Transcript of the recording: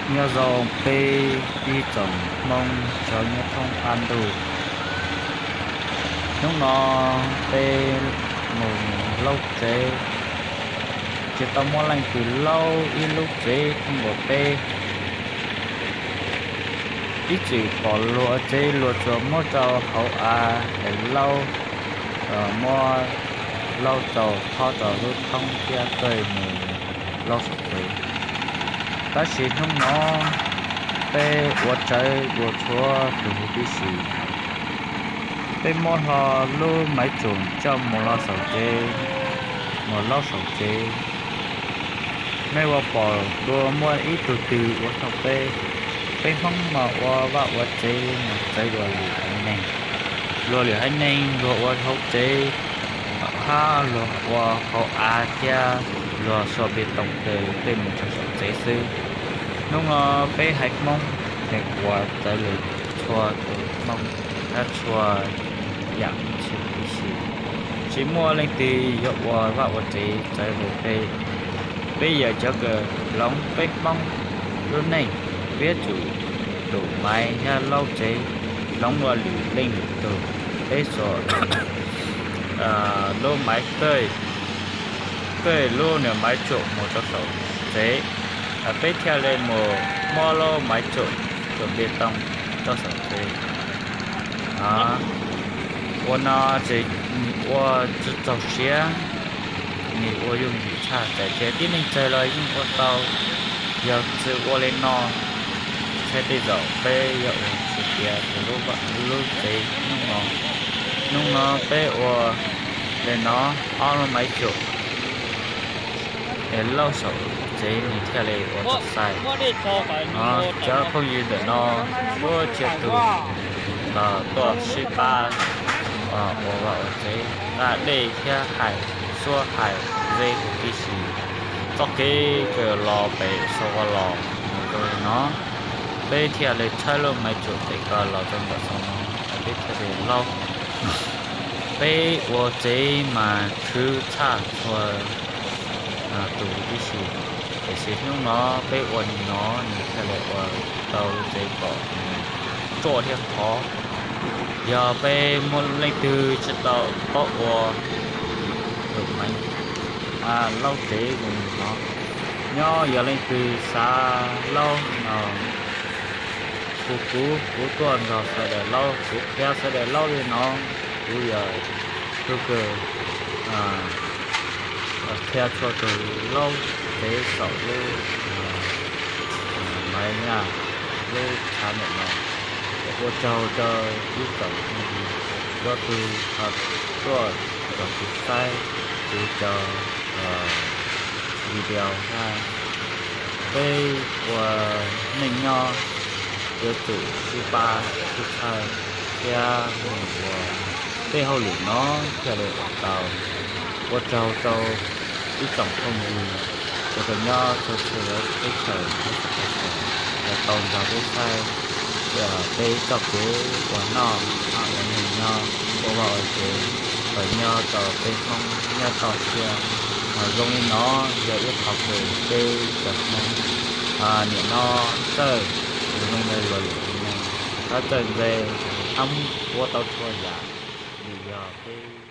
Nyob zoo peb ib tsoom Hmoob cov nyob thoob qab ntuj. Hnub no peb mus laub tsev, tsis tau muaj leej twg laub ib lub tsev thoob nkaus peb. Ib txwm pom luag ua tsev luag tsuas muab rau hauv av es laub, muab laub rau thob rau lub thoob thiab kawg mus laub saum tsev. Tab sis hnub no peb ua tsawv ua tshua tus huv tib si. Peb muab hlo lub maiv tsuam coj mus los saum tsev, mus laub saum tsev. Nej ua pom dua muaj ib tug twg ua thooj peb. Peb Hmoob mas ua vaj ua tsev mas txawv dua lwm haiv neeg. Luag lwm haiv neeg luag ua hauv tsev, hab luag ua hauv av thiab luag xuas npe toos taws tej mus rau saum tsev xwb. Hnub no peb haiv Hmoob nws ua txawv lwm txhua tus Hmoob hab txhua yam txhia tib si. Tsis muaj leej twg yuav ua vaj ua tsev txawv li peb. Peb yog cov kws hloov peb Hmoob lub neej, peb yuav tsum tum maiv thiab laub tsev hloov dua lwm leej lwm tug. Peb xuas lub maiv, peb lub niag maiv tsuam mus rau saum tsev, peb thiaj li mus muab lub maiv tsuam, tsuam npe toos rau saum tsev. Ua no ces ua tsis txaus siab, nws ua yooj yim tshaj, txawm tias tib neeg tsawg los yeej ua tau. Yog tsis ua li no, tsam tej zaum peb yuav ua tsis tiav lub tsev hnub no. Hnub no peb ua li no, ob lub maiv tsuam es laub saum tsev nws thiaj li ua tau xais. Cov phooj ywg ntawm no, suav txhua tus los tuaj sib pab ua vaj ua tsev, nqa dej thiab hais, suab hais ze huv tib si. Txoj kev kws los pem Xaus Vaj los mus zoo li no, peb thiaj li tshawb lub maiv tsuam pem ko los rau ntawm Xaus no, peb thiaj li laub. Peb ua tsev mas khwv tshaj txhua tus huv tib si, tiam sis hnub no peb ua li no nws thiaj li ua tau lub tsev kom nws ruaj thiab khov. Yog peb muaj leej twg tsis tau paub ua tus maiv laub tsev zoo li no, nyob yog leej twg xav laub no, hu kuv, kuv tuaj nrog sawv daws laub, kuv qhia sawv daws laub li no. Kuv yog tug kws qhia txhua tus laub tsev saum lub maiv nyaj, lub tshav ntawm no. Ua tsaug rau ib tsoom phooj ywg txhua tus tuaj nrog kuv saib kuv cov video hab. Peb ua neej nyob yuav tsum sib pab sib txhawb thiab mus ua tej hauj lwm no thiaj li ua tau. Ua tsaug rau ib tsoom phooj ywg uas nyob txhua txhia lub teb chaws, uas tau nrog peb saib peb txoj kev ua noj ua neej nyob, ua vaj ua tsev, uas nyob rau peb Hmoob nyob toj siab. Mas zoo li no yog ib qho kws peb cov Hmoob nim no txawj ua zoo li luag lwm haiv neeg, txawj ntse, hab ua tau txhua yam, vim yog peb